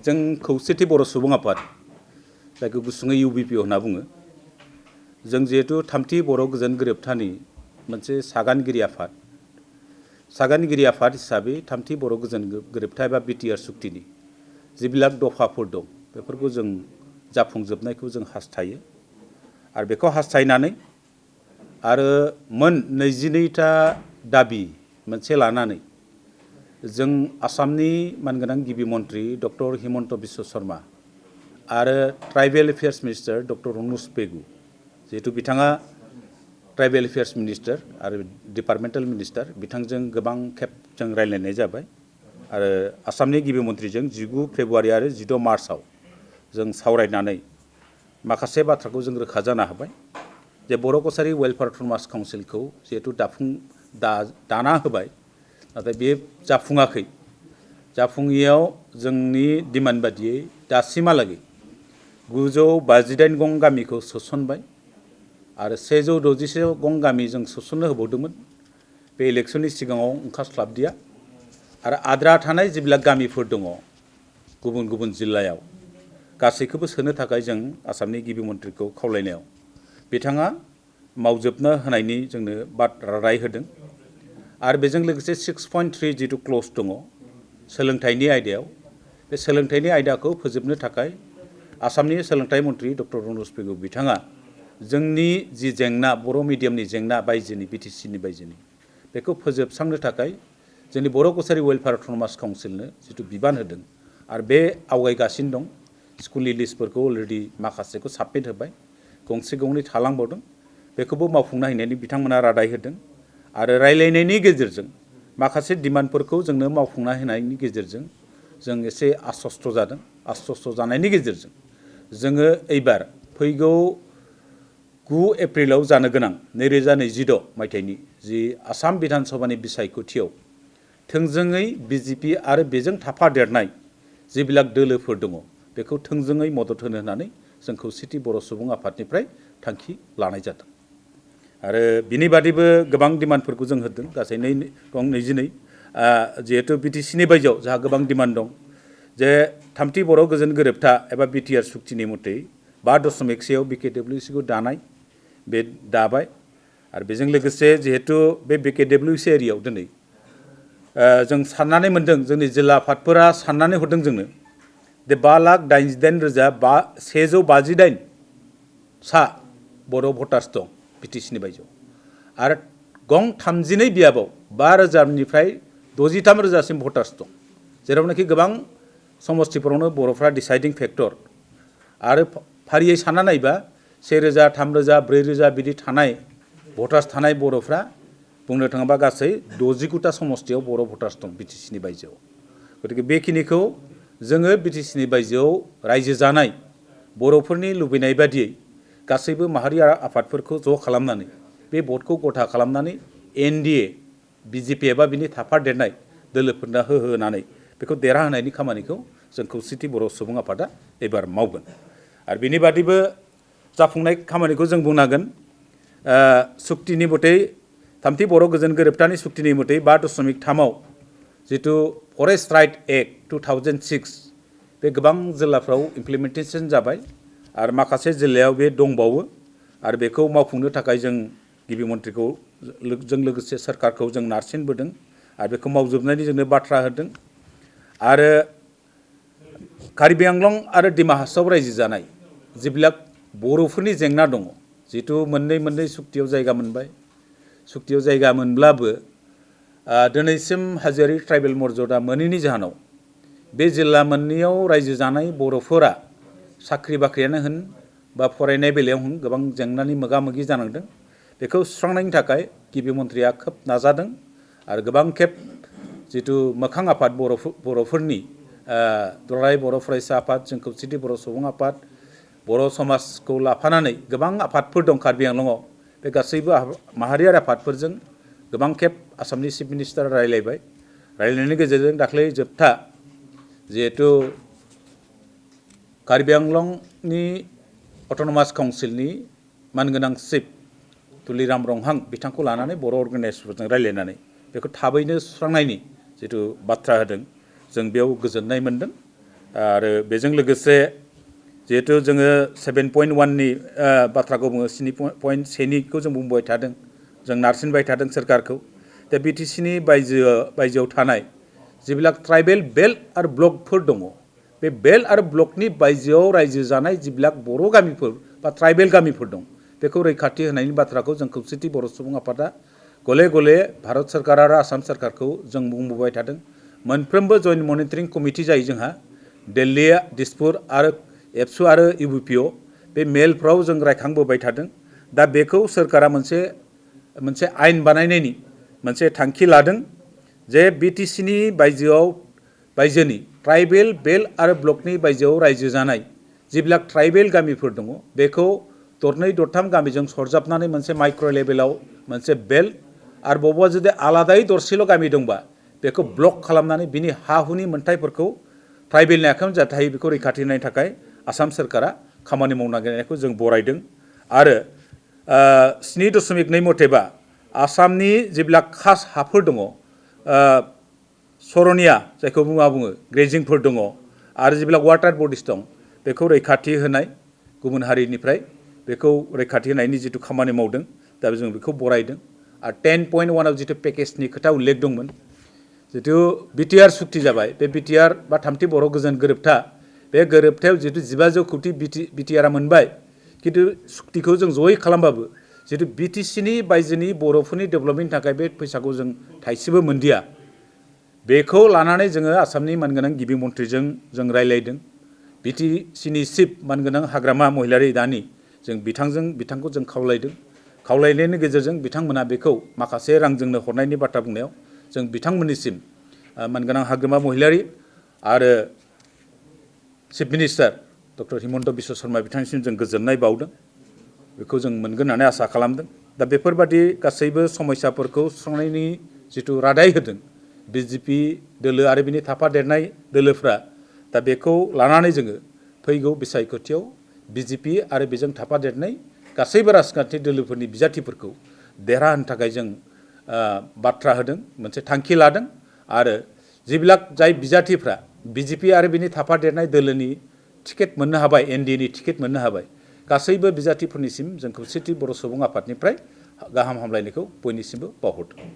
जों खौसेथि बर' सुबुं आफाद जायखौ गुसुङै UBP होनना बुङो जों जिहेतु थामथि बर' गोजोन गोरोबथानि मोनसे सागानगिरि आफाद हिसाबै थामथि बर' गोजोन गोरोबथा एबा BTR सुक्तिनि जिबिलाक दफाफोर दं बेफोरखौ जों जाफुंजोबनायखौ जों हास्थायो आरो बेखौ हास्थायनानै आरो मोन 22टा दाबि मोनसे लानानै जों आसामनि मानगोनां गिबि मन्त्रि डक्टर हिमन्त बिश्व शर्मा आरो ट्राइबेल एफेयार्स मिनिस्टार डक्टर अनुज पेगु जिहेतु बिथाङा ट्राइबेल एफेयार्स मिनिस्टार आरो डिपार्टमेन्टेल मिनिस्टार बिथांजों गोबां खेब जों रायलायनाय जाबाय आरो आसामनि गिबि मन्त्रिजों 19 फेब्रुवारि आरो 16 मार्चआव जों सावरायनानै माखासे बाथ्राखौ जों रोखा जानो हाबाय जे बर' कसारी वेलफेयार अट'नमास काउन्सिलखौ जिहेतु दाना होबाय नाथाय बे जाफुङैयाव जोंनि डिमान्ड बादियै दासिमहालागै 958 गं गामिखौ सोसनबाय आरो 166 गं गामि जों सोसननो होबावदोंमोन बे इलेक्शननि सिगाङाव ओंखारस्लाबदिया आरो आद्रा थानाय जिबिलाक गामिफोर दङ गुबुन गुबुन जिल्लायाव गासैखौबो सोनो थाखाय जों आसामनि गिबि मन्थ्रिखौ खावलायनायाव बिथाङा मावजोबनो होनायनि जोंनो राय होदों आरो बेजों लोगोसे 6.3 जितु क्लज दङ सोलोंथाइनि आयदायाव बे सोलोंथाइनि आयदाखौ फोजोबनो थाखाय आसामनि सोलोंथाइ मन्त्रि डक्टर अनुज पेगु बिथाङा जोंनि जि जेंना बर' मिडियामनि जेंना बायजोनि BTCनि बायजोनि बेखौ फोजोबस्रांनो थाखाय जोंनि बर' कसारी वेलफेयार अट'नमास काउन्सिलनो जितु बिबान होदों आरो बे आवगायगासिनो दं स्कुलनि लिस्टफोरखौ अलरेडि माखासेखौ साबमिट होबाय गंसे गंनै थालांबावदों बेखौबो मावफुंनो हायनायनि बिथांमोना रादाय होदों आरो रायलायनायनि गेजेरजों माखासे डिमान्डफोरखौ जोंनो मावफुंना होनायनि गेजेरजों जों एसे आश्वस्त जादों आश्वस्त जानायनि गेजेरजों जोङो एबार फैगौ 9 एप्रिलाव जानो गोनां 2026 मायथाइनि जि आसाम बिधान सभानि बिसायख'थियाव थोंजोङै BJP आरो बेजों थाफादेरनाय जिबिलाक दोलोफोर दङ बेखौ थोंजोङै मदद होनो होननानै जों खौसेथि बर' सुबुं आफादनिफ्राय थांखि लानाय जादों आरो बिनि बादैबो गोबां डिमान्डफोरखौ जों होदों गासै 22 जिहेतु BTCनि बायजोआव जोंहा गोबां डिमान्ड दं जे थामथि बर' गोजोन गोरोबथा एबा BTR सुक्तिनि मथै 5.1 BKWCखौ दानाय बे दाबाय आरो बेजों लोगोसे जिहेतु बे BKWC एरियायाव दिनै जों साननानै मोन्दों जोंनि जिल्ला आफादफोरा साननानै हरदों जोंनो जे 5,88,158 सा बर' भटार्स दं BTCनि बायजोआव आरो गं 32 बियाबाव 5,000निफ्राय 63,000सिम भटार्स दं जेरावनाखि गोबां समस्तिफोरावनो बर'फ्रा डिसाइडिं फेक्टर आरो फारियै सानना नायबा 1,000, 3,000, 4,000 बिदि थानाय भटार्स थानाय बर'फ्रा बुंनो थाङोबा गासै 69टा समस्तियाव बर' भटार्स दं BTCनि बायजोआव गतिके बेखिनिखौ जोङो BTCनि बायजोआव रायजो जानाय बर'फोरनि लुबैनाय बादियै गासैबो माहारि आफादफोरखौ ज' खालामनानै बे भटखौ गथा खालामनानै NDA BJP एबा बिनि थाफादेरनाय दोलोफोरनो होनानै बेखौ देरहाहोनायनि खामानिखौ जों खौसेथि बर' सुबुं आफादा एबार मावगोन आरो बिनि बादैबो जाफुंनाय खामानिखौ जों बुंनांगोन सुक्तिनि मथै थामथि बर' गोजोन गोरोबथानि सुक्तिनि मथै 5.3 जितु फरेस्ट राइट एक्ट 2006 बे गोबां जिल्लाफ्राव इमप्लिमेन्टेसन जाबाय आरो माखासे जिल्लायाव बे दंबावो आरो बेखौ मावफुंनो थाखाय जों गिबि मन्थ्रिखौ जों लोगोसे सोरखारखौ जों नारसिनबोदों आरो बेखौ मावजोबनायनि जोंनो बाथ्रा होदों आरो कार्बि आंलं आरो डिमा हासाव रायजो जानाय जिबिलाक बर'फोरनि जेंना दङ जितु मोननै सुक्तियाव जायगा मोनबाय सुक्तियाव जायगा मोनब्लाबो दिनैसिम हाजोआरि ट्राइबेल मर्यादा मोनैनि जाहोनाव बे जिल्ला मोननैयाव रायजो जानाय बर'फोरा साख्रि बाख्रियानो होन बा फरायनाय बेलायाव होन गोबां जेंनानि मोगा मोगि जानांदों बेखौ सुस्रांनायनि थाखाय गिबि मन्थ्रिया खोब नाजादों आरो गोबां खेब जितु मोखां आफाद बर'फोरनि दुलाराय बर' फरायसा आफाद जों खौसेथि बर' सुबुं आफाद बर' समाजखौ लाफानानै गोबां आफादफोर दं कार्बि आंलंआव बे गासैबो माहारियारि आफादफोरजों गोबां खेब आसामनि चिफ मिनिस्टार रायलायनायनि गेजेरजों दाख्लै जोबथा जिहेतु कार्बि आंलंनि अट'नमास काउन्सिलनि मानगोनां चिफ तुलिराम रंहां बिथांखौ लानानै बर' अर्गानाइजेसनफोरजों रायलायनानै बेखौ थाबैनो सुस्रांनायनि जितु बाथ्रा होदों जों बेयाव गोजोननाय मोन्दों आरो बेजों लोगोसे जिहेतु जोङो 7.1नि बाथ्राखौ बुङो 7.1निखौ जों बुंबाय थादों जों नारसिनबाय थादों सोरखारखौ दा बिटिसिनि बायजोआव थानाय जिबिलाक ट्राइबेल बेल्ट आरो ब्लकफोर दङ बे बेल्ट आरो ब्लकनि बायजोआव रायजो जानाय जिबिलाक बर' गामिफोर बा ट्राइबेल गामिफोर दं बेखौ रैखाथि होनायनि बाथ्राखौ जों खौसेथि बर' सुबुं आफादा गले गले भारत सरकार आरो आसाम सरकारखौ जों बुंबोबाय थादों मोनफ्रोमबो जइन्ट मनिटरिं कमिटि जायो जोंहा दिल्ली दिसपुर आरो एबसु आरो इउपिअ बे मेलफ्राव जों रायखांबोबाय थादों दा बेखौ सोरखारा मोनसे आयेन बानायनायनि मोनसे थांखि लादों जे बिटिसिनि बायजोनि ट्राइबेल बेल्ट आरो ब्लकनि बायजोआव रायजो जानाय जिबिलाक ट्राइबेल गामिफोर दङ बेखौ दरनै दरथाम गामिजों सरजाबनानै मोनसे माइक्र' लेभेलाव मोनसे बेल्ट आरो बबेबा जुदि आलादायै दरसेल' गामि दंबा बेखौ ब्लक खालामनानै बिनि हा हुनि मोन्थायफोरखौ ट्राइबेलनि आखायाव जाहाथे थायो बेखौ रैखाथि होनायनि थाखाय आसाम सोरखारा खामानि मावनो नागिरनायखौ जों बरायदों आरो 7.2 मथेबा आसामनि जिबिलाक खास हाफोर दङ सरनिया जायखौ बुङो ग्रेजिंफोर दङ आरो जिबिलाक वाटार बडिस दं बेखौ रैखाथि होनाय गुबुन हारिनिफ्राय बेखौ रैखाथि होनायनि जिथु खामानि मावदों दा जों बेखौ बरायदों आरो 10.1आव जिथु पेकेजनि खोथा उल्लेख दंमोन जिथु बिटिआर सुक्ति जाबाय बे बिटिआर बा थामथि बर' गोजोन गोरोबथा बे गोरोबथायाव जिथु 15 कौटि बिटिआरआ मोनबाय किन्तु सुक्तिखौ जों जयै खालामबाबो जिथु बिटिसिनि बायजोनि बर'फोरनि डेभेलपमेन्टनि थाखाय बे फैसाखौ जों थाइसेबो मोनदिया बेखौ लानानै जोङो आसामनि मानगोनां गिबि मन्थ्रिजों जों रायलायदों बिटिसिनि चिफ मानगोनां हाग्रामा महिलारि दानि जों बिथांखौ जों खावलायदों खावलायनायनि गेजेरजों बिथांमोना बेखौ माखासे रां जोंनो हरनायनि बाथ्रा बुंनायाव जों बिथांमोननिसिम मानगोनां हाग्रामा महिलारि आरो chief minister doctor Himanta Biswa Sarma बिथांनिसिम जों गोजोननाय बावदों बेखौ जों मोनगोन होननानै आसा खालामदों दा बेफोरबादि गासैबो समस्याफोरखौ सुस्रांनायनि जिथु रादाय होदों बिजेपि दोलो आरो बिनि थाफादेरनाय दोलोफ्रा दा बेखौ लानानै जोङो फैगौ बिसायख'थियाव बिजेपि आरो बेजों थाफादेरनाय गासैबो राजखान्थि दोलोफोरनि बिजाथिफोरखौ देरहाहोनो थाखाय जों बाथ्रा होदों मोनसे थांखि लादों आरो जिबिलाक जाय बिजाथिफ्रा बिजेपि आरो बिनि थाफादेरनाय दोलोनि टिकेट मोननो हाबाय एनडिएनि टिकेट मोननो हाबाय गासैबो बिजाथिफोरनिसिम जों खौसेथि बर' सुबुं आफादनिफ्राय गाहाम हामलायनायखौ बयनिसिमबो बावहरदों।